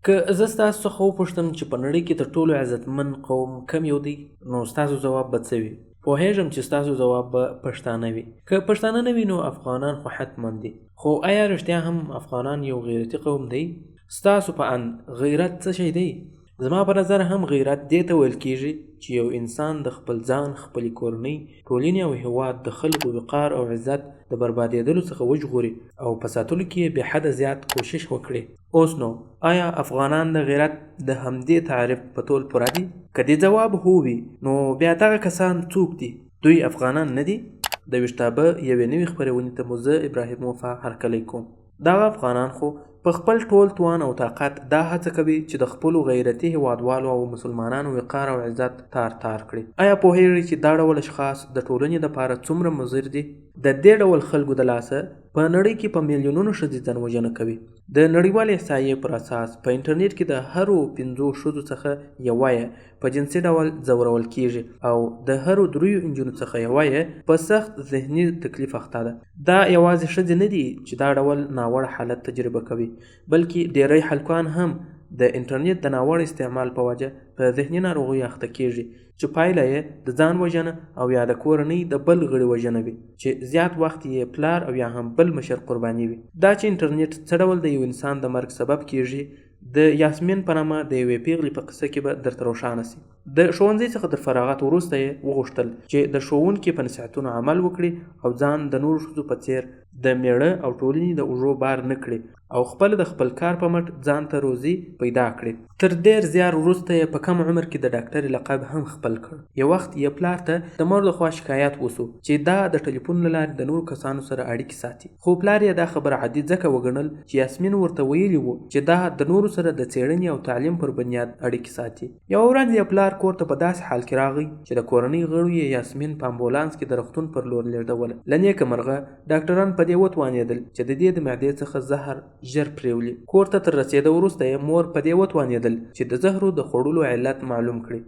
که زه ستاسو څخه وپوښتم چې په نړۍ کې تر ټولو عزتمن قوم کوم یو دی، نو ستاسو ځواب به څه وي؟ پوهېږم چې ستاسو ځواب به پښتانه وي. که پښتانه نه وي نو افغانان خو حتما دي. خو ایا رښتیا هم افغانان یو غیرتي قوم دی؟ ستاسو په اند غیرت څه شی دی؟ زما په نظر هم غیرت دې ته ویل کیږي چې یو انسان د خپل ځان، خپلې کورنۍ، ټولنې او هیواد د خلکو وقار او عزت د بربادیدلو څخه وژغوري او په ساتلو کې یې بې حده زیات کوشش وکړي. اوس نو آیا افغانان د غیرت د همدې تعریف په تول پوره دي؟ که دې ځواب هو وي نو بیا دغه کسان څوک دي؟ دوی افغانان نه دي؟ د ویښتابه یوې نوې خپرونې ته مو زه ابراهیم وفا هرکلی کوم. دغه افغانان خو په خپل ټول توان او طاقت دا هڅه کوي چې د خپلو غیرتي هیوادوالو او مسلمانانو وقار او عزت تار تار کړي. آیا پوهیږئ چې دا ډول اشخاص د ټولنې لپاره څومره مضر دي؟ د دې ډول خلکو د لاسه په نړۍ کې په میلیونونو ښځې ځان وژنه کوي. د نړیوالې احصایې پر اساس په انټرنیټ کې د هرو پنځو ښځو څخه یوه یې په جنسي ډول ځورول کیږي او د هرو دریو انجونو څخه یوه یې په سخت ذهني تکلیف اخته ده. دا یوازې ښځې نه دي چې دا ډول ناوړه حالت تجربه کوي، بلکې ډیری هلکان هم د انټرنیټ د ناوړه استعمال په وجه په ذهني ناروغیو اخته کیږي چې پایله یې د ځان وژنه او یا د کورنۍ د بل غړي وژنه وي چې زیات وخت یې پلار او یا هم بل مشر قرباني وي. دا چې انټرنیټ څه ډول د یو انسان د مرګ سبب کیږي د یاسمین په نامه د یوې پیغلې په قصه کې به درته روښانه سي. د ښوونځي څخه تر فراغت وروسته یې وغوښتل چې د ښوونکي په نصیحتونو عمل وکړي او ځان د نورو ښځو په څیر د میړه او ټولنې د اوږو بار نه کړي او خپله د خپل کار په مټ ځان ته روزي پیدا کړي. تر ډېر زیار وروسته یې په کم عمر کې د ډاکټرې لقب هم خپل کړ. یو وخت یې پلار ته د مور له خوا شکایت وشو چې دا د ټلیفون له لارې د نورو کسانو سره اړیکې ساتي. خو پلار یې دا خبره عادي ځکه وګڼل چې یاسمین ورته ویلي وو چې دا د نورو سره د څېړنې او تعلیم پر بنیاد اړیکې ساتي. یوه ورځ یې پلار کور ته په داسې حال کې راغی چې د کورنۍ غړو یې یاسمین په امبولانس کې د روغتون پر لور لېږدوله. له نېکه مرغه ډاکټران په دې وتوانېدل چې د دې د معدې څخه زهر ژر پرېولي. کور ته تر رسېدو وروسته یې مور په دې وتوانېدل چې د زهرو د خوړلو علت معلوم کړي.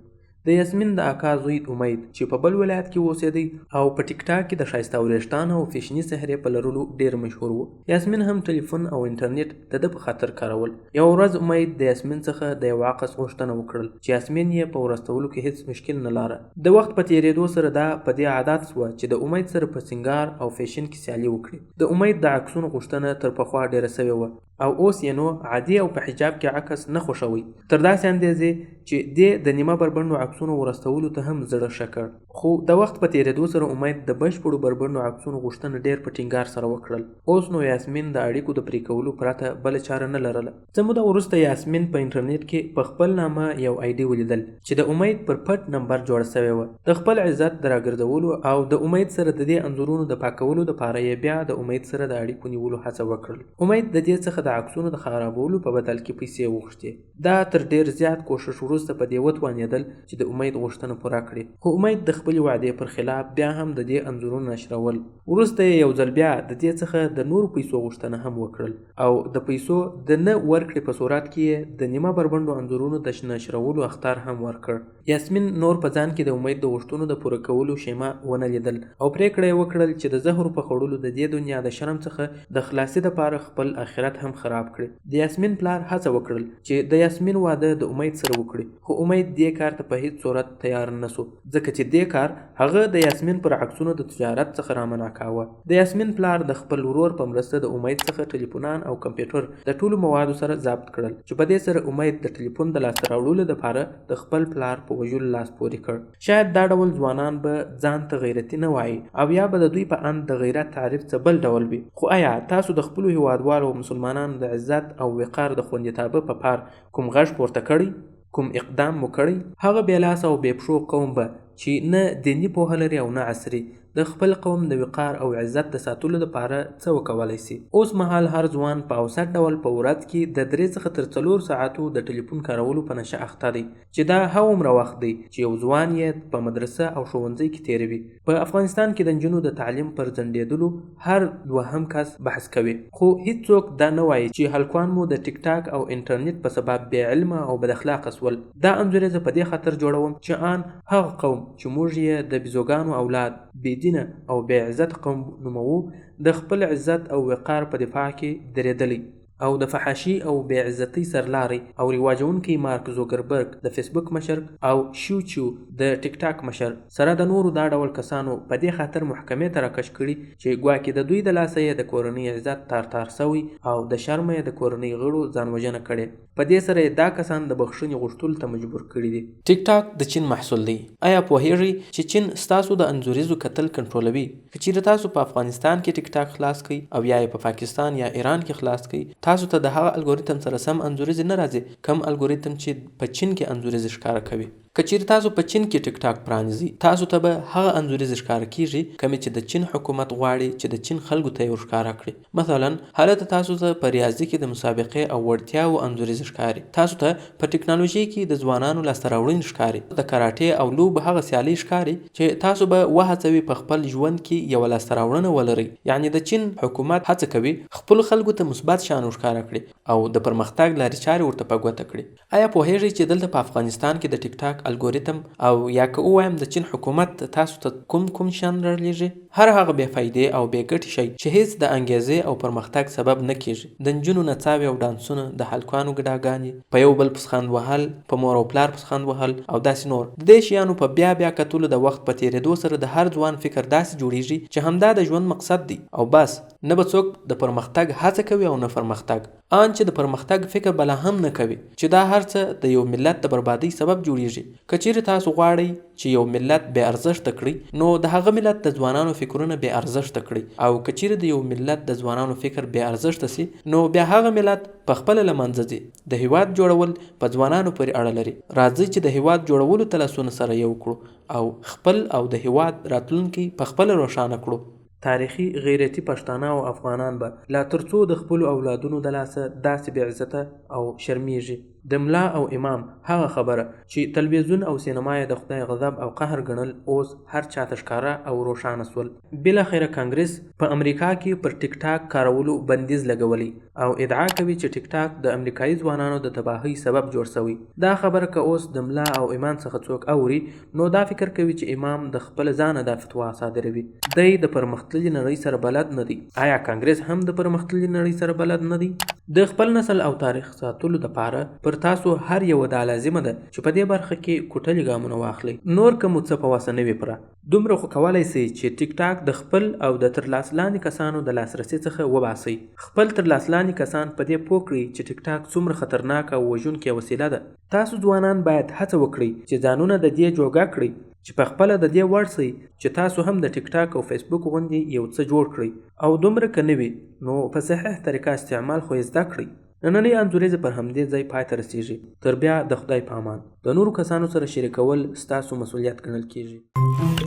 د یاسمین د اکا زوی امید چې په بل ولایت کې اوسېدی او په ټیک ټاک کې د ښایسته وریښتانو او فیشني څهرې په لرلو ډېر مشهور و. یاسمین هم ټلیفون او انټرنیټ د ده په خاطر کارول. یوه ورځ امید د یاسمین څخه د یو عکس غوښتنه وکړل چې یاسمین یې په ورستولو کې هیڅ مشکل نه لاره. د وخت په تېرېدو سره دا په دې عادت شوه چې د امید سره په سینګار او فیشن کې سیالي وکړي. د امید د عکسونو غوښتنه تر پخوا ډېره شوې وه او اوس یې نو عادي او په حجاب کې عکس نه خوښوي، تر داسې اندېزې چې دې د نیمه بربنډو عکسونو ورستولو ته هم زړه ښه کړ. خو د وخت په تېرېدو سره امید د بشپړو بربنډو عکسونو غوښتنه ډېر په ټینګار سره وکړل. اوس نو یاسمین د اړیکو د پرې کولو پرته بله چاره نه لرله. څه موده وروسته یاسمین په انټرنیټ کې په خپل نامه یو آی ډي ولیدل چې د امید پر پټ نمبر جوړه شوې وه. د خپل عزت د راګرځولو او د امید سره د دې انځورونو د پاکولو دپاره یې بیا د امید سره د اړیکو نیولو هڅه وکړل. امید د دې څخه د عکسونو د خرابولو په بدل کې پیسې وغوښتې. دا تر ډېر زیات کوښښ وروسته په دې وتوانېدل چې د امید غوښتنه پوره کړي. خو امید د خپلې وعدې پر خلاف بیا هم د دې انځورونو نشرول. وروسته یې یو ځل بیا د دې څخه د نورو پیسو غوښتنه هم وکړل او د پیسو د نه ورکړې په صورت کې یې د نیمه بربنډو انځورونو د نشرولو اخطار هم ورکړ. یاسمین نور په ځان کې د امید د غوښتنو د پوره کولو شیمه ونه لیدل او پرېکړه یې وکړل چې د زهرو په خوړلو د دې دنیا د شرم څخه د خلاصي دپاره خپل اخرت هم خراب کړي. د یاسمین پلار هڅه وکړل چې د یاسمین واده د امید سره وکړي خو امید دې کار ته په هیڅ صورت تیار نه شو ځکه چې دې کار هغه د یاسمین پر عکسونو د تجارت څخه رامنع کاوه. د یاسمین پلار د خپل ورور په مرسته د امید څخه ټلیفونان او کمپیوټر د ټولو موادو سره ضبط کړل چې په دې سره امید د ټلیفون د لاسته راوړلو دپاره د خپل پلار په وژلو لاس پورې کړ. شاید دا ډول ځوانان به ځان ته غیرتي نه وایي او یا به د دوی په اند د غیرت تعریف څه بل ډول وي، خو ایا تاسو د خپلو هیوادوالو او مسلمانانو د عزت او وقار د خوندیتابه په پار کوم غږ پورته کړی؟ کوم اقدام مو کړی؟ هغه بې لاسه او بې پښو قوم به چې نه دیني پوهه لري او نه عصري، د خپل قوم د وقار او عزت د ساتلو لپاره څه وکولای شي؟ اوس مهال هر ځوان په اوسط ډول په ورځ کې د درې څخه تر څلور ساعتو د ټلیفون کارولو په نشه اخته دی چې دا هغومره وخت دی چې یو ځوان یې په مدرسه او ښوونځی کې تېروي. په افغانستان کې د نجونو د تعلیم پر ځنډېدلو هر دوهم کس بحث کوي، خو هیڅوک دا نه وايي چې هلکان مو د ټیک ټاک او انټرنیټ په سبب بې علمه او بد اخلاقه شول. دا انځور یې زه په دې خاطر جوړوم چې آن هغه قوم چې موږ یې د بیزوګانو اولاد، بې دینه او بې عزته قوم نوموو، د خپل عزت او وقار په دفاع کې درېدلی. او د فحاشي او بې عزتۍ سرلاری او رواجوونکی مارک زوکربرګ د فیسبوک مشر او شیو چیو د ټیک ټاک مشر سره د نورو دا ډول کسانو په دې خاطر محکمې ته راکش کړي چې ګواکې د دوی د لاسه یې د کورنۍ عزت تار تار شوی او د شرمه یې د کورنۍ غړو ځان وژنه کړې. په دې سره یې دا کسان د بخښنې غوښتلو ته مجبور کړي دي. ټیک ټاک د چین محصول دی. ایا پوهیږئ چې چین ستاسو د انځوریزو کتل کنټرولوي؟ که چیرې تاسو په افغانستان کې ټیک ټاک خلاص کړئ او یا یې په پاکستان یا ایران کې خلاص کړئ، تاسو ته د هغه الګوریتم سره سم انځوریزې نه راځي کوم الګوریتم چې په چین کې انځوریزې ښکاره کوي. که چیرې تاسو په چین کې ټیک ټاک پرانیزئ، تاسو ته به هغه انځوریزې ښکاره کیږي کومې چې د چین حکومت غواړي چې د چین خلکو ته یې ورښکاره کړي. مثلاً هلته تاسو ته په ریاضي کې د مسابقې او وړتیاوو انځوریزې ښکاري، تاسو ته په ټکنالوژۍ کې د ځوانانو لاسته راوړنې ښکاري، د کراټې او لوبو هغه سیالۍ ښکاري چې تاسو به وهڅوي په خپل ژوند کې یوه لاسته راوړنه ولرئ. یعنې د چین حکومت هڅه کوي خپلو خلکو ته مثبت شیان ورښکاره کړي او د پرمختګ لارې چارې ورته په ګوته کړي. ایا پوهیږئ چې دلته په افغانستان کې د ټیک ټاک الګوریتم او یا که ووایم د چین حکومت تاسو ته کوم کوم شیان رالیږي؟ هر هغه بې فایدې او بې ګټې شی چې هیڅ د انګیزې او پرمختګ سبب نه کیږي، د نجونو نڅاوې او ډانسونه، د هلکانو ګډاګانې، په یو بل پسخند وهل، په مور او پلار پسخند وهل او داسې نور. د دې شیانو په بیا بیا کتلو د وخت په تیریدو سره د هر ځوان فکر داسې جوړیږي چې همدا د ژوند مقصد دی او بس، نه به څوک د پرمختګ هڅه کوي او نه فرمختګ. آن چې د پرمختګ فکر به لا هم نه کوي چې دا هر څه د یو ملت د بربادۍ سبب جوړیږي. که چیرې تاسو غواړئ چې یو ملت بې ارزښته کړئ نو د هغه ملت د ځوانانو فکرونه بې ارزښته کړئ او که چیرې د یو ملت د ځوانانو فکر بې ارزښته شي نو بیا هغه ملت په خپله له منځه ځي. د هیواد جوړول په ځوانانو پورې اړه لري. راځئ چې د هیواد جوړولو ته لاسونه سره یو کړو او خپل او د هیواد راتلونکی په خپله روښانه کړو. تاریخي غیرتي پښتانه او افغانان به لا تر څو د خپلو اولادونو د لاسه داسې بې عزته او شرمیږي؟ د ملا او امام هغه خبره چې تلویزیون او سینما یې د خدای غضب او قهر ګڼل اوس هر چاته ښکاره او روښانه شول. بالاخره کانګرس په امریکا کې پر ټیک ټاک کارولو بندیز لګولی او ادعا کوي چې ټیک ټاک د امریکایي ځوانانو د تباهۍ سبب جوړ شوی. دا خبره که اوس د ملا او امام څخه څوک اوري نو دا فکر کوي چې امام د خپله ځانه دا فتوا صادروي. دی د پرمختللې نړۍ سره بلد نه دی. آیا کانګرس هم د پرمختللې نړۍ سره بلد نه دی؟ د خپل نسل او تاریخ ساتلو دپاره پر تاسو هر یوه دا لازمه ده چې په دې برخه کې کوټلي ګامونه واخلئ. نور که مو څه په وسه نه وي پوره، دومره خو کولای شئ چې ټیک ټاک د خپل او د تر لاس لاندې کسانو د لاسرسي څخه وباسئ. خپل تر لاس لاندې کسان په دې پوه کړئ چې ټیک ټاک څومره خطرناکه او وژونکې وسیله ده. تاسو ځوانان باید هڅه وکړئ چې ځانونه د دې جوګه کړئ چې په خپله د دې وړ شئ چې تاسو هم د ټیک ټاک او فیسبوک غوندې یو څه جوړ کړئ او دومره که نه وي نو په صحیح طریقه استعمال خو یې زده کړئ. نننۍ انځوریزه پر همدې ځای پای ته رسیږي. تر بیا د خدای په امان. د نورو کسانو سره شریکول ستاسو مسولیت ګڼل کیږي.